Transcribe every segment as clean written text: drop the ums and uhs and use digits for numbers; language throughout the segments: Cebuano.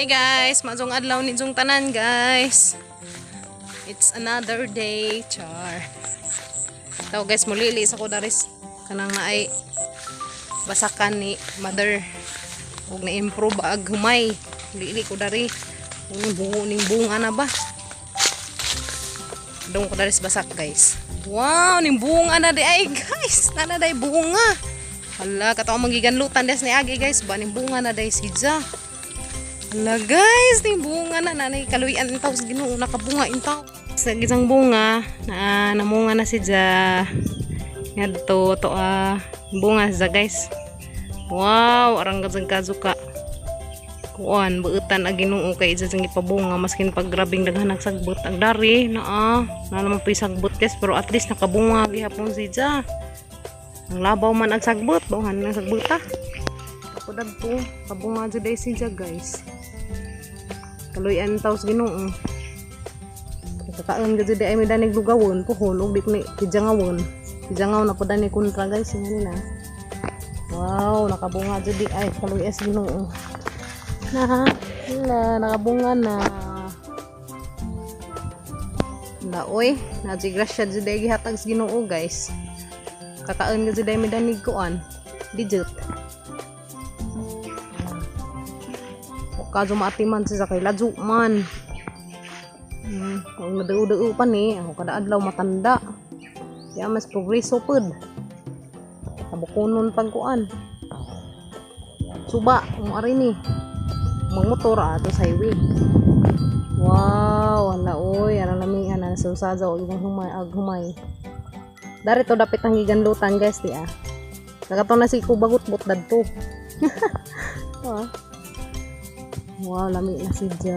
Hey guys, maayong adlaw ninyong tanan, guys. It's another day, char. Taw guys, mulili sa ko daris kanang naay basakan ni mother. Ug na-improve ag humay. Mulili ko dari. Ug bungo ning bunga na ba? Dong ko daris basak, guys. Wow, ning bunga na di ay, guys. Nana day bunga. Hala, kato ang magiganlutan des ni agi, guys. Ba ning bunga na day siya. Hala guys, ning bunga na nanay kaluyan intaw sa Ginoo, nakabunga intaw. Sa isang bunga na namunga na si Ja. Ngadto to ah, bunga siya, guys. Wow, arang gazang kazuka. Kuan, buutan ang Ginoo kay isa sang ipabunga maskin pag grabing daghan nagsagbot ang dari naa na naman po sagbot, guys, pero at least nakabunga gihapon si Ja. Ang labaw man ang sagbot, bawhan ang sagbot ah. Ako dagto, kabunga jud ay si Ja, guys. Kaluyan taw sa Ginoo. Kakaon gud ay may danig lugawon puhon ug di ko ni pijangawon. Pijangaw na po dani kontra, guys, ngani na. Wow, nakabunga jud di ay, kaluy sa Ginoo. Na, wala, nakabunga na. Laoy, na grasya jud ay gihatag sa Ginoo, guys. Kakaon gud ay may danig kuan. Digit. Kaso maatiman siya kay ladyo man. Kung nadao-dao pa ni, ako kada adlaw matanda. Kaya mas progreso pud. Tabukunon pagkuan. Suba, kung ari ni. Magmotor ato sa highway. Wow, ala oy, ara lami ana sa usaza og ibang humay ag humay. Dari to dapit ang giganlutan, guys, di ah. Nagato na si kubagot-bot dadto. Ah. Wow, lami na si Ja.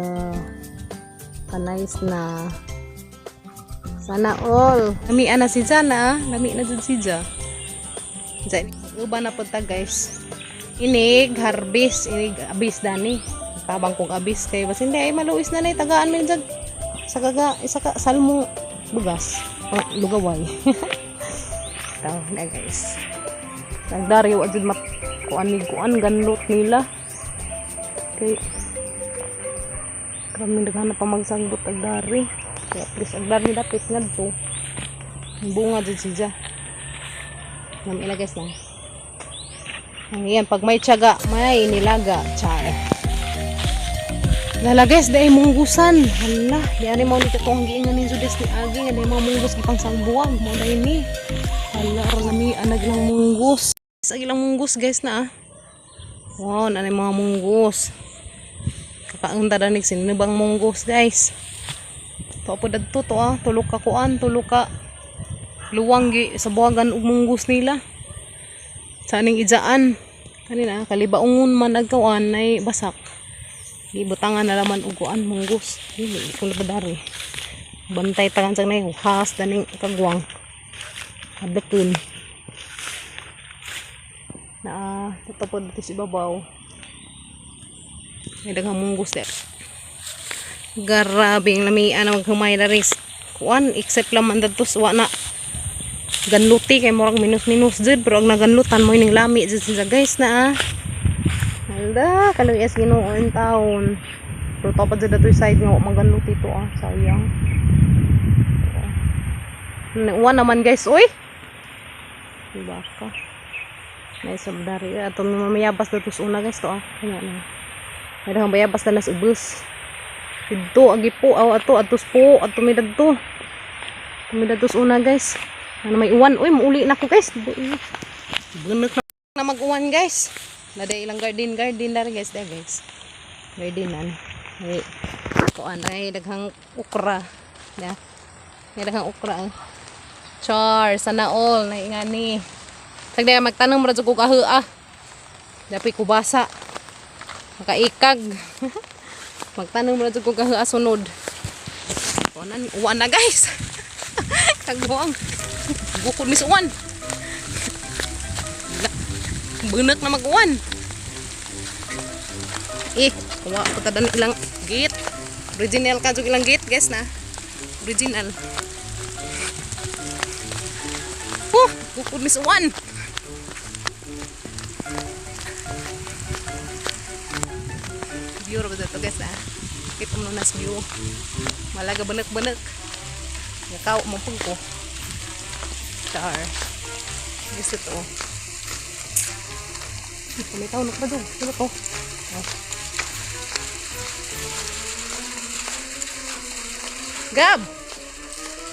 Ka-nice na. Sana all. Lami na si Ja na. Lami na jud si Ja. Diyan, uba na punta, guys. Inig, harvest, inig, abis dani. Tabang kong abis kay bas hindi ay maluis na na tagaan mo jag sa kaga isa ka salmo bugas. Oh, lugaway. Taw na, guys. Nagdari wa jud mat kuan ni kuan ganlot nila. Kay kami daghan na pa magsagbot agdari. Kaya at least agdari dapit ngadto. Bunga jud siya. Nam ila, guys, na. Ang yan, pag may tiyaga, may nilaga. Char. Lala guys, dahil munggusan. Hala, di ani mo ni katong giingan ni Judes ni Agi, nga dahil mga munggos gipang sangbuwag. Mo dahil ni. Hala, aron nami anag lang munggos. Sa ilang munggos, guys, na ah. Wow, na mga munggos. Kakaunta danig sinibang munggos, guys. To po dadto to ah, tulo ka kuan, tulo ka luwang gi sa buwagan og munggos nila. Sa aning ijaan. Kanina kalibaungon man agkawan ay basak. Di butangan na laman og kuan munggos. Dili ko na dari. Bantay tagan sa nay has daning kagwang. Hadlokon. Na ito po dito sa ibabaw. May daghang munggos der. Garabing lamian na maghumay na ris. Kuan, except lang man dadto wa na ganluti kay murag minus-minus jud, pero ang naganlutan mo ining lami jud siya, guys, na ah. Hala, kaluyas Ginoo in taon. Pero to pa jud ato side nga wa maganluti to ah, sayang. Uwan naman, guys, oy. Diba ka? May sabdari ato mamayabas dito sa una, guys, to ah. Ano na. May daghang bayabas na nas ubos. Didto agi po aw ato atos po ato may dagto. May dagto sa una, guys. Ano may uwan, oy, muuli na ko, guys. Bunak na mag-uwan, guys. Naday ilang garden garden dari, guys, there, guys. Garden an. Ay kuan ay daghang okra. Ya. May daghang okra. Ah. Char, sana all na ingani. Sagdi magtanong ra jud ko kahu ah. Dapi kubasa. Makaikag. Magtanong ra jud ko kahu ah sunod. Uwan, uwan na, guys. Kagbuang. Bukod mis uwan. Bunak na mag-uwan. Eh, kuha ko ta ilang gate. Original ka jud ilang gate, guys, na. Original. Oh, bukod mis uwan. Beautiful. View ra ba to, guys, ah. Kita mo nas view. Malaga banak-banak. Nakaw mo pug ko. Char. Guys, ito. May tao na pa doon. Ano to? Oh. Gab!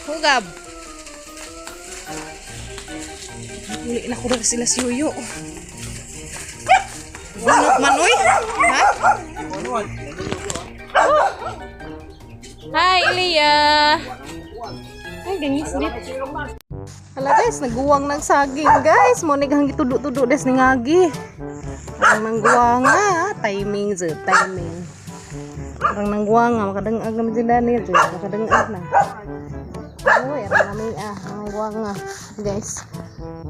Ho, Gab! Uli na ko rin sila si Yoyo. Bunot man, uy! Ha? Hi, Elia! Ay, gangis dit. Hala guys, naguwang ng saging, guys. Mo ni hanggi tudo-tudo des ni ngagi. Ang nangguwang nga, timing ze, timing. Ang nangguwang nga makadangag naman si Daniel, ze, makadangag na. Uy, ang namin ah, nangguwang nga, guys.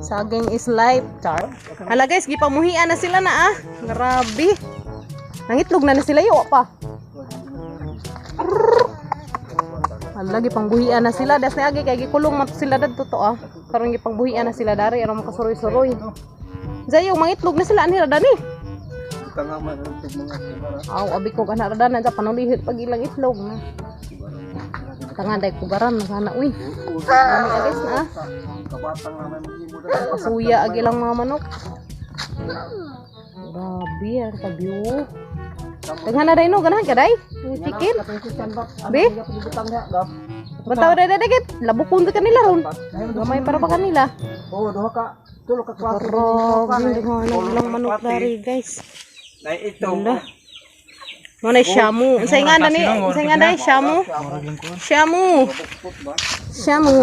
Saging is life, char. Hala guys, gipamuhian na sila na ah. Grabe. Nangitlog na na sila yo pa. Hala, gipangbuhian na sila. Das ni agi kay gikulong man to sila dadto to ah. Karon gipangbuhian na sila dari aron makasuroy-suroy. Zayo mangitlog na sila ani ra dani. Tanga man ang mga sigara. Aw, abi ko kana ra dana sa panulihit pag ilang itlog na. Tanga day kugaran na sana uy. Ano ka guys na ah. Kabatang naman mo na. Pasuya ag ilang mga manok. Grabe ang ka-view. Daghan na day no, ganahan ka day. Yung chicken. Be? Bataw day day day. Labukon sa kanila ron. Gamay para pa kanila. Oh, duha ka. Tulo ka klase. Grabe, daghan na ilang manok dari, guys. Nay ito. Wala. Mo na shamu. Unsay nga dani? Unsay nga dai shamu? Shamu. Shamu.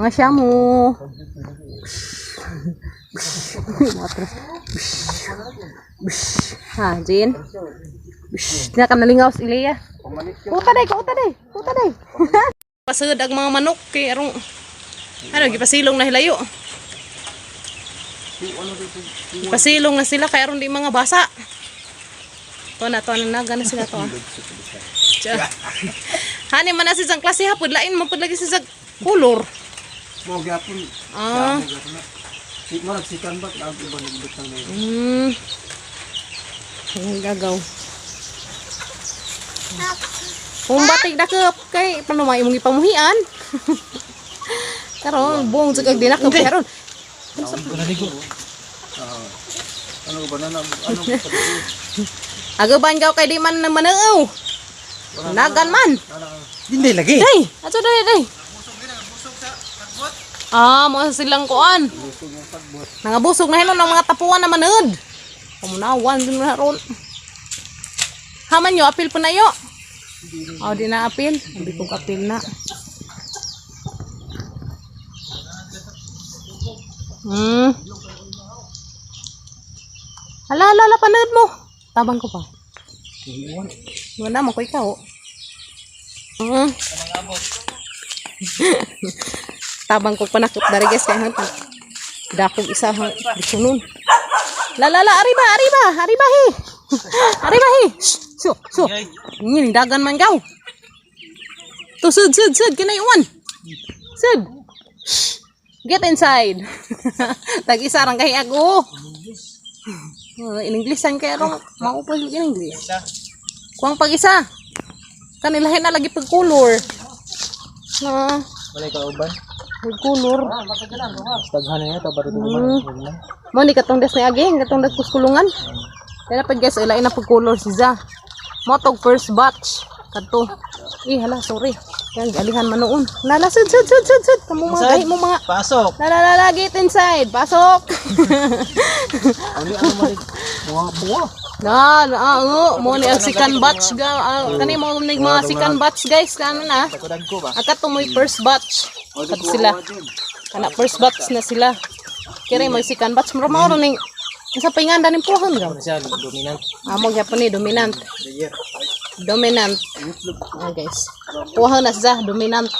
Mga shamu. Mga Ha, Jin. Na ka nalingaw sa Ilya. Kuta day, kuta day, kuta day. Pasud ang mga manok kay arong ano gipasilong na hilayo. Pasilong na sila kay aron di mga basa. To na naga na sila to. Ah. Tiya. Hani man na si sang klase hapod lain man pud lagi si sa color. Mo gyapon. Ah. Si mo nagsikan ba ang iba nagbutang na. Ang gagaw. Kung batig dakep kay paano may imong ipamuhian. Karon buong jud kag dinakep karon. Ano ba na ano ba? Agaban gaw kay di man manaaw. Nagan man. Hindi lagi. Day, ato day day. Ah, mo silang kuan. Nangabusog na hinon ang mga tapuan na manood. Pamunawan din na ron. Haman yo, apil po na yo. Oh, di na apil. Hindi ko apil na. Hala, hala, hala, panood mo. Tabang ko pa. Wala mo ko ikaw. Tabang ko panakot dari guys kay hang dakog isa hang bisunun. La la la, arriba, arriba, arriba he. Arriba he. Shh, so, so. Ngin dagan man gaw. To sud sud sud kinay uwan. Sud. Shh. Get inside. Tag isa rang kay ago. Oh, in Englishan kay rong maupo in English. Kuang pag isa. Kanilahin na lagi pag color. Na, Wala ka uban. pag color. Daghan na to baro Mo ni katong des ni aging, katong des kuskulungan. Kaya pag guys, ilain na pag color si Za. Motog first batch. Kadto. Eh, hala, sorry. Kaya alihan man noon. Lala, sud, sud, sud, sud, sud. Kamu mga gahi mo mga. Pasok. La, la, la, la, get inside. Pasok. Ano ano man buwa buwa. Na, na, ah, oh, mo ni ang second batch ga. Ah, kani mo ni mga second batch guys, kano na. Takodan ko ba? Akat mo first batch. Kat sila. Kana first batch na sila. Kira may second batch mo mao ning sa pinganda ning puhon ga. Siya dominant. Amo gyapon ni dominant. Player. Dominant. Ah, guys. Puhon na siya dominant.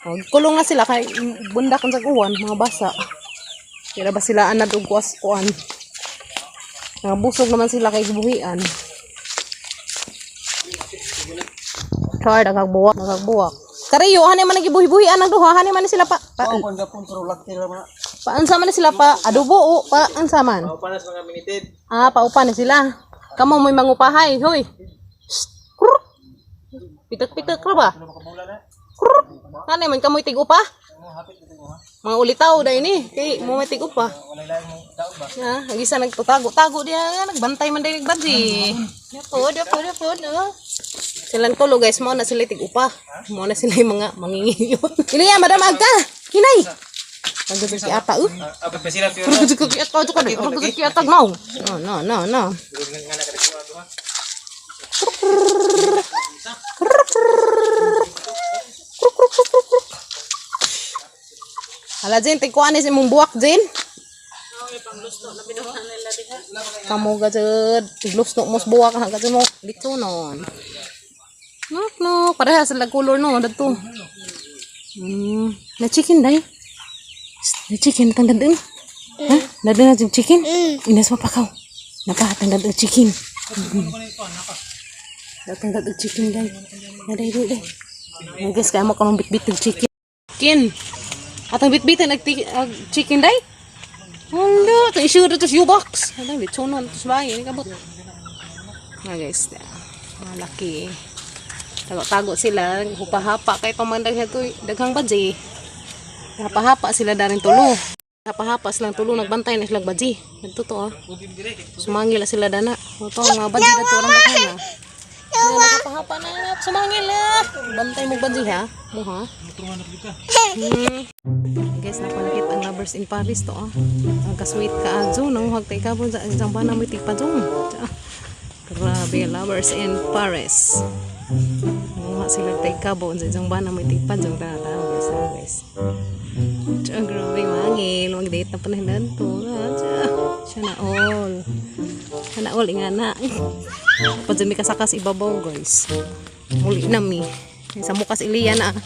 Oh, kulong na sila kay bundak sa uwan, mga basa. Kira ba sila anad og kuas kuan. Nangabusog naman sila kay buhian. Char, nagagbuwak, nagagbuwak. Kariyo hani man nagibuhi-buhi anang duha, hani man sila pa pa, Oh, kon gapon pero laki ra man. pa unsa man sila pa adobo o pa unsa man. Paupanas mga minitid. Ah, paupa na sila. Kamo mo'y mangupahay, hoy. Shh. Krr. Pitak-pitak ra ba? Krr. Hani man kamoy tig-upa? Mga ulitaw dahil ni, kay mo may tig-upa. Ha, ang isa nagtatago-tago diya, nagbantay man dahil nagbadji. Dapo, dapo, dapo, no. Silang tulo guys, mo na sila tig-upa. Mo na sila yung mga mangingiyot. Iliya, madam agka. Hinay. Pagdating si ata, uh. Abot pa sila pero. No, no, no, no. Hala, Jen, tigkuan ni sa imong buwak, Jen. Kamu ga jud, tiglusno mo sa buwak ha ka mo litsonon. Nok no, pareha sa color no dadto. Na chicken dai. Na chicken tang dadun. Ha? Dadun na yung chicken? Inas mapakaw. Napa tang dadun chicken. Datang dadun chicken dai. Na dai dai dai. Ay, guys, kaya mo kanong bitbit ng chicken. Chicken. Atang bitbitan ag ag chicken dai. Hala, itong issue dito sa U-box. Hala, litsonon. Ito sa bahay. Ini kabot. Ah, guys. Malaki. Tago-tago sila. Hupahapa. Kay pamandag na ito. Daghang badji. Hapa-hapa sila daring tulo. Hapa-hapa silang tulo. Nagbantay na silang badji. Nagtotoo ah. Sumangil na sila dana. Ito ang mga badji dito. Orang daghan ah. Nagpahapa na. Sumangil ah. Bantay mo badji ha. Mo ha. Guys, napalakit ang Lovers in Paris to ah. Ang kasweet ka adyo, no? Hagtay ka po sa isang ba na may tigpa dyan. Grabe, Lovers in Paris. Mga sila tay kabo sa isang ba na may tigpa dyan. Tara, guys, ah, guys. Tiyan, grabe, mangil. Mag-date na pa na to. Ah, tiyan. Siya na all. Siya na all, ingana. Pag mi kasakas ibabaw, guys. Muli na mi. Sa mukas iliya na. Ah.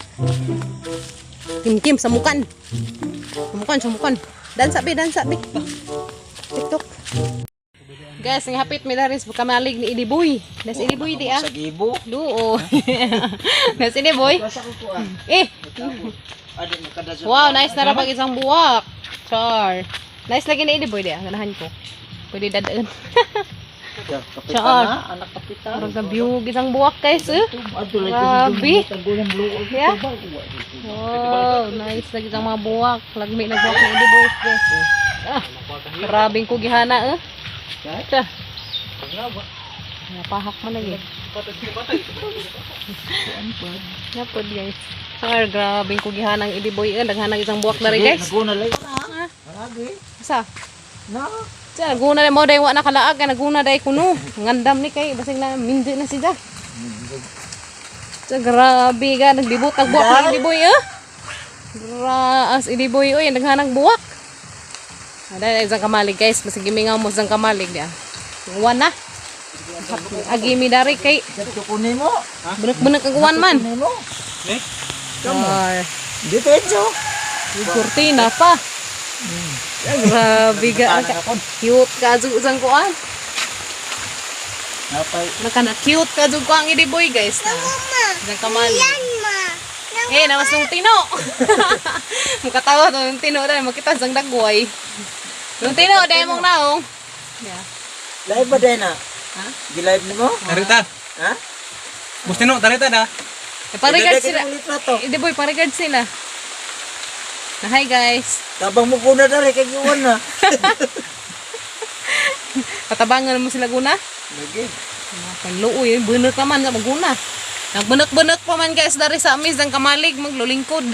Kim Kim, samukan. Samukan, samukan. Dansa be, dansa be. TikTok. Guys, ang hapit mi daris kamalig ni Iliboy. Nas Iliboy di ah. Sa gibo. Duo. Nas Iliboy. Sa kukuan. Eh, Adi makadadyo. wow, nice na ra pag isang buwak. Char. Nice lagi ni Iliboy di ah. Ganahan ko. Pwede dadaan. Kapitan Char. na, anak kapitan. Murag na view isang buwak guys eh. Adto lagi. Grabe. Tagulan luog. Yeah. Wow, nice lagi isang mga buwak. Lagmi nagbuwak ni Iliboy guys. Eh. Ah, grabing kugihana eh. Tsa. Napahak man lagi. Napod guys. Sir, grabing kugihanang Iliboy eh. Daghanang isang buwak na rin guys. Naguna lay. Ah, Lagi. Sa? Na. Sa, naguna na mo dahil wa nakalaag. Naguna dahil kuno. Ngandam ni kay. Basig na mindi na siya. Sa, grabe ka. Naglibot. Nagbuwak na Iliboy eh. Graas Iliboy oy. Naghanang buwak. Ada isang kamalig guys. Masig gimingaw mo isang kamalig niya. Uwan na. Agimi dari kay Dito kunin mo. Bunak-bunak ang uwan man. Kunin mo. Char. Diretso. Yung kurtina pa. Grabe ka. Cute ka jud usang kuan. Napay. Naka na cute ka jud ko ang idi boy guys. Na. Isang kamali. Eh, namas nung tino. Mukatawa to nung tino dahil makita sang dagway. Nung tino dahil mong naong. Yeah. Live ba din na? Ha? Gi-live nimo? Tarita. Ha? Bustino, tarita na. Eh, pa-regard sila. Ulit na to. Idi boy, pa-regard sila. Na hi guys. Tabang mo kuna dali kay giwan na. Patabangan mo sila guna. Lagi. Panluoy, bunot naman sa maguna. Nagbunot-bunot pa man guys dari sa amis ang kamalig maglulingkod.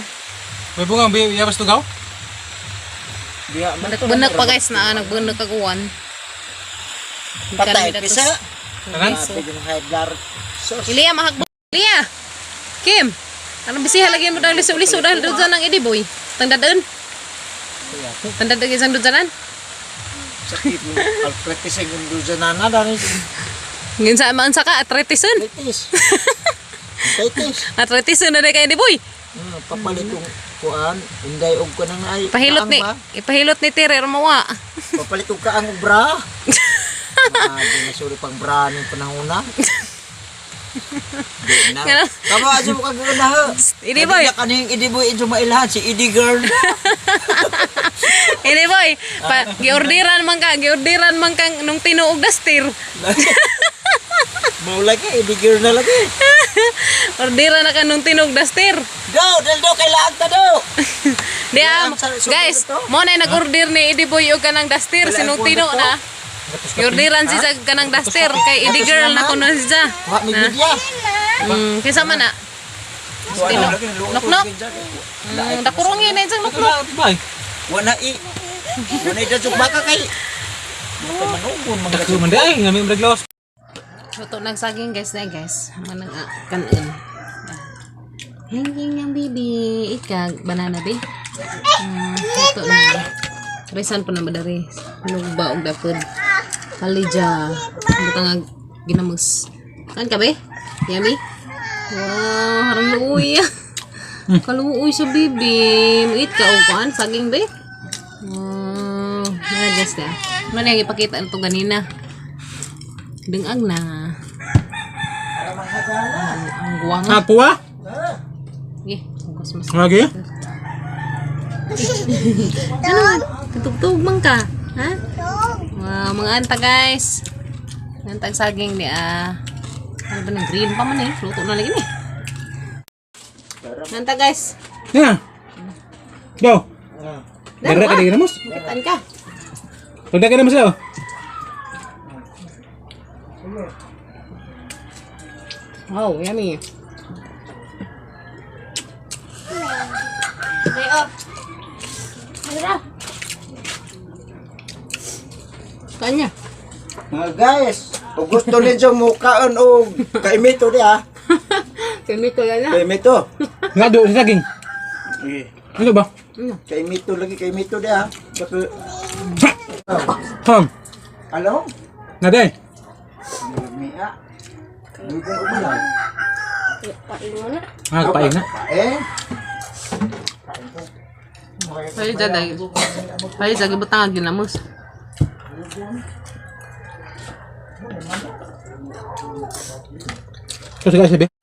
May bunga, may yabas tugaw? Diya man to. Nagbunot pa guys na nagbunot kaguan. Patay pisa. Tanan? Grabe yung high blood. Sos. Ilya mahagbo. Ilya. Kim. Anong bisiha lagi mo dahil liso-liso dahil doon ang idi boy. Tangdadaan. Tangdadaan isang dudyanan. Sakit mo. Arthritis ang dujanana dali. Ngayon sa maan sa ka arthritison. Arthritis. Arthritis. Arthritison na kay idi boy. Papalit yung kuan, inday og kanang ay. Ipahilot ni kaang ba? ipahilot ni Tere mawa. Papalit og kaang og bra. Maagi na suri pang bra ning panahon na. Di na. Kamo aso mo kaguna ho. Idi boy. Hindi kaning idi boy idyo mailhan si idi girl. Idi boy, pa, giordiran man ka, giordiran man kang nung tinuog duster. Mao lagi idi girl na lagi. Ordiran na ka nung tinuog duster. Do, dal do kay laag ta do. Di am, Ang sa- guys, to? mo na nag-order ni Idi Boy og kanang duster sinong tino na. Giordiran siya sa kanang duster kay Idi girl na kuno siya. Wa mi media. Kinsa man na? Tino. Noknok. Dakurungi na isang noknok. Bay. Wa na i. Wa na idasok baka kay. Manugon man Dako man day, ngami mo naglawas. Luto ng saging guys na guys. Manang kanon. Hanging ang bibi. Ika, banana bi. Luto na. Resan po na madari. Lugba og dapod. Kalija. Butang ang ginamos. Kan ka be? Yummy? Wow, harang luoy. Kaluoy sa bibi. Muit ka og kuan saging be. Wow, mga guys na. Ano yung ipakita nito ganina? Dengag na. Ang guwang. Ah, puwa? Eh, hugas mas. Lagi? Ano? Tutugtog man ka. Ha? Wow, mga anta guys. Antag saging ni ah. Ano ba ng green pa man eh. Luto na lagi ni. Anta guys. Ya. Do. Dara ka di namos. Makitaan ka. Pagda ka namos daw. Oh, yummy. Kanya. Mga guys, kung gusto ninyo mukaon og kaimito di ah. Kami ko na. Kaimito. Nga do sa saging. Ano ba? Kaimito lagi kaimito di ah. Baka Ham. alo? Na day. Mia. Lugon ko lang. Ah, paing na. Eh, Ay, dyan ay. Ay, dyan, gibutang ang ginamos. Kasi guys, sabi.